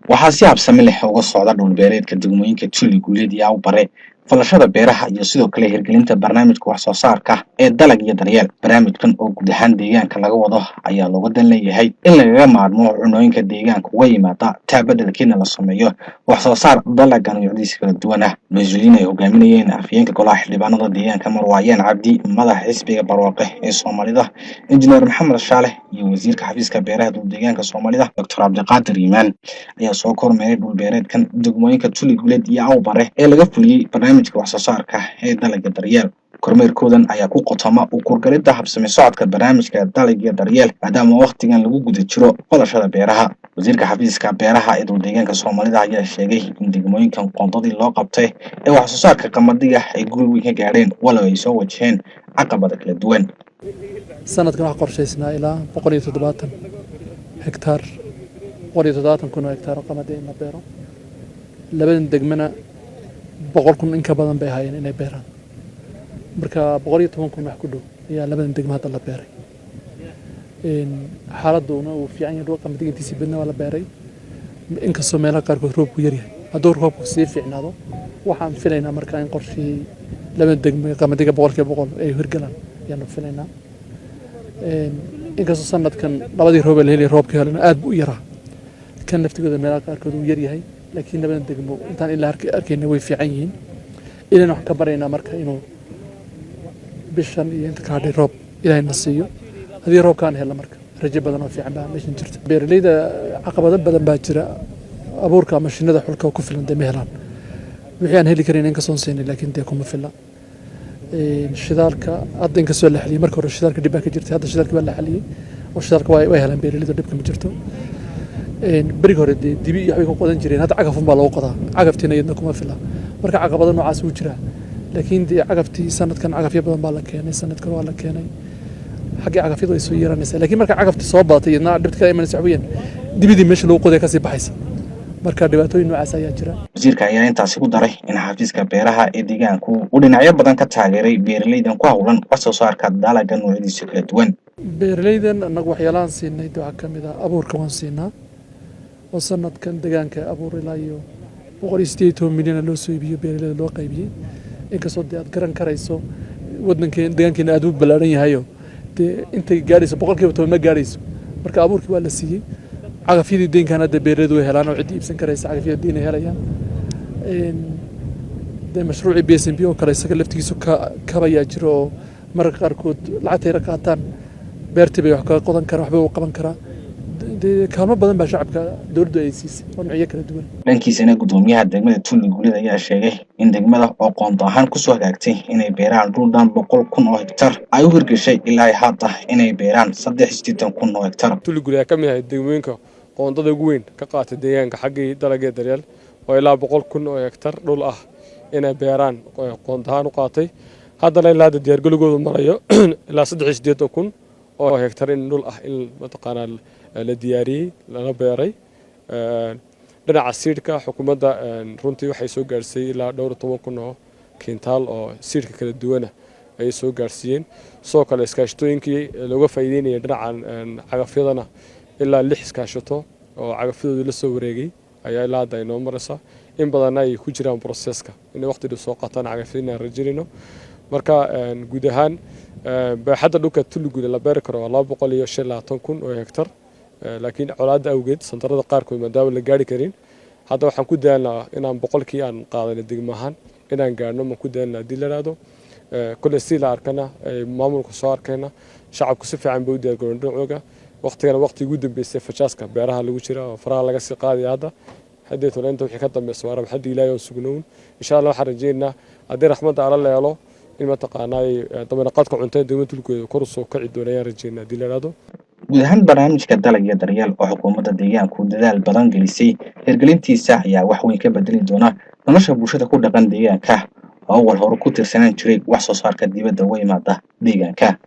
Waxaa si habsami leh uga socda dhul-beereedka degmooyinka Tulli Guuleed iyo Awbare falashada beeraha iyo sidoo kale hirgelinta barnaamijka wax soo saarka ee Dalag iyo Daryeel. Barnaamijkan oo guud ahaan deegaanka laga wado ayaa looga dan leeyahay in lagaga maarmo cunooyinka deegaanka uga yimaada, taa beddelkeedna la sameeyo wax soo saar dalaga noocyadiisa kala duwan ah. Mas-uuliyiin ay hogaaminayeen afhayeenka golaha xildhibaanada deegaanka Marwaayaan Cabdi, madaxa xisbiga Barwaaqe ee Soomaalida Injineer Maxamed Shaale iyo wasiirka xafiiska beeraha dul-deegaanka Soomaalida Doctor Cabdiqaadir Iimaan ayaa soo kormeeray dhul-beereedkan degmooyinka Tulli Guuleed iyo Awbare ee laga fuliyey barnaamijka wax soo saarka ee Dalagga Daryeel. Kormeerkoodan ayaa ku qotoma u kurgalidda habsami socodka barnaamijka Dalagga Daryeel, maadaama waqtigan lagu guda jiro falashada beeraha. Wasiirka xafiiska beeraha ee dul-deegaanka Soomaalida ayaa sheegay in degmooyinkan qoondadii loo qabtay ee wax soo saarka qamadiga ay guul weyn ka gaadheen, walow ay soo wajaheen caqabada kala duwan. Sanadkan waxaa qorshaysnaa ilaa 170 hektaar, 170,000 oo hektaar oo qamadi in la beero. Labadan degmana 100,000 in ka badan bay ahaayeen inay beeraan. Marka 110,000 wax ku dhow ayaa labadan degmo hadda la beeray. Xaaladuna uu fiican yahay, dhul qamadiga intiisii badna waa la beeray, inkastoo meelaha qaarkood roobku yaryahay. Hadduu roobku sii fiicnaado, waxaan filaynaa marka in qorshihii labada degmo qamadiga 100% ay hirgalaan ayaanu filaynaa. Inkastoo sanadkan labadii roob ee la helay, roobkii helena aad buu u yaraa, kan laftigooda meelaha qaarkood uu yaryahay, laakiin labadan degmo intaan ilaa arkayna way fiican yihiin. Ilan waxaan ka baryaynaa marka inuu bishan iyo inta ka hadhay roob Ilaahayna siiyo. Haddii roobkaan helno, marka rajo badan oo fiican baa meeshan jirta. Beeraleyda caqabado badan baa jira. Abuurka ama shinida xulka ku filan dee ma helaan. Wixii aan heli karin inkastoon siinay, laakiin dee kuma filla. Shidaalka hadda inkastoo la xaliyey, marka hore shidaalka dhib baa ka jirtay. Hadda shidaalka waa la xaliyey oo shidaalka way helaan beeraleydu, dhibka ma jirto. Beriga hore dee dibi iyo waxbay ku qodan jireen, hadda cagafun baa lagu qodaa, cagaftiina iyadna kuma fila. Marka caqabado noocaas wuu jiraa, laakiin dee cagaftii sanadkan cagafyo badan baa la keenay, sanadkan waa la keenay. Xaggii cagafyadu ay soo yeeranaysaa, laakiin marka cagafti soo badatay, iyadna dhibta kala imanaysa waxa weeyaan dibidii meesha lagu qoday kasii baxaysa. Marka dhibaatooyin noocaas ayaa jira. Wasiirka ayaa intaasi ku daray in xafiiska beeraha ee deegaanku uu dhinacyo badan ka taageeray beeraleydan ku hawlan wax soo saarka dalaga noocyadiisa kala duwan. Beeraleydan annagu waxyaalahan siinay de waxaa ka mid ah abuurka waan siinaa, oo sanadkan deegaanka abuur ilaa iyo 118 milyan loo soo iibiyo, beeraleyda loo qaybiyey. Inkastoo dee aad garan karayso wadankeen deegaankeena aad u ballaaran yahayo, dee intay gaadhayso 10% ma gaadhayso. Marka abuurkii waa la siiyey. Cagafyadii deynkan hadda beeraleydu way helaan oo ciddii iibsan karaysa cagafyada deyn ay helayaan. Dee mashruucii PSNP oo kale isaga laftigiisu ka kabayaa jiro, oo mararka qaarkood lacagta yara qaataan, beertii bay wax kaga qodan karaan, waxbay u qaban karaa. Dee kaalmo badan baa shacabka dowladdu ay siisay oo noocyo kala duwan. Dhankiisana guddoomiyaha degmada Tulli Guuleed ayaa sheegay in degmada oo qoonto ahaan kusoo hagaagtay inay beeraan dhul dhan 100,000 oo hektar ay u hirgeshay ilaa hadda inay beeraan 83,000 oo hektar. Tulli Guuleed ayaa ka mid ahay degmooyinka qoondada ugu weyn ka qaatay deegaanka xaggii dalagee Daryeel, oo ilaa 100,000 oo hektar dhul ah inay beeraan qoond ahaan u qaatay. Haddana ilaa hadda diyaargalowgoodu marayo ilaa 83,000 oo hektar in dhul ah in mataqaanaa la diyaariyey lana beeray. Dhinaca seedka, xukuumadda runtii waxay soo gaarsiiyey ilaa dhowr toban kun oo kintaal oo seedka kala duwana ayay soo gaarsiiyeen. Sidoo kale iskaashatooyinkii looga faa'iideynayay dhinaca cagafyadana, ilaa lix iskaashato oo cagafyadoodii la soo wareegay ayaa ilaa hadda ay noo maraysaa. In badanna ay ku jiraan processka inay waqti dhow soo qaataan cagafyada aan rajaynayno. Marka guud ahaan baaxadda dhulka Tulli Guuleed la beeri karo waa 225,000 oo hektar, laakiin colaadda awgeed santarada qaarkood maadaama la gaari karin, hadda waxaan ku daalnaa inaan 100kii aan qaadanay degmo ahaan inaan gaarno maan ku daalnaa haddii la yidhaahdo. Kolley si la arkana maamulka soo arkayna, shacabku si fiican bay u diyaargaroon dhinacooga. Waqtigana waqtigii ugu dambeysay fajaaska beeraha lagu jira oo faraha laga sii qaadaya hadda haddii toleynta wixii ka dambaysa waa raxmadda Ilaahay oo sugnown. Insha Allah waxaan rajaynaynaa haddii raxmadda Alla la helo in mataqaanaa damanaqaadka cuntada degmada Tulkeeda kor usoo kaci doona ayaan rajaynaa haddii la yidhaahdo. Guud ahaan barnaamijka Dalag iyo Daryeel oo xukuumadda deegaanku dadaal badan gelisay hirgelintiisa ayaa wax weyn ka bedeli doona nolosha bulshada ku dhaqan deegaanka, oo awal hore ku tiirsanaan jiray wax soo saarka dibadda uga yimaada deegaanka.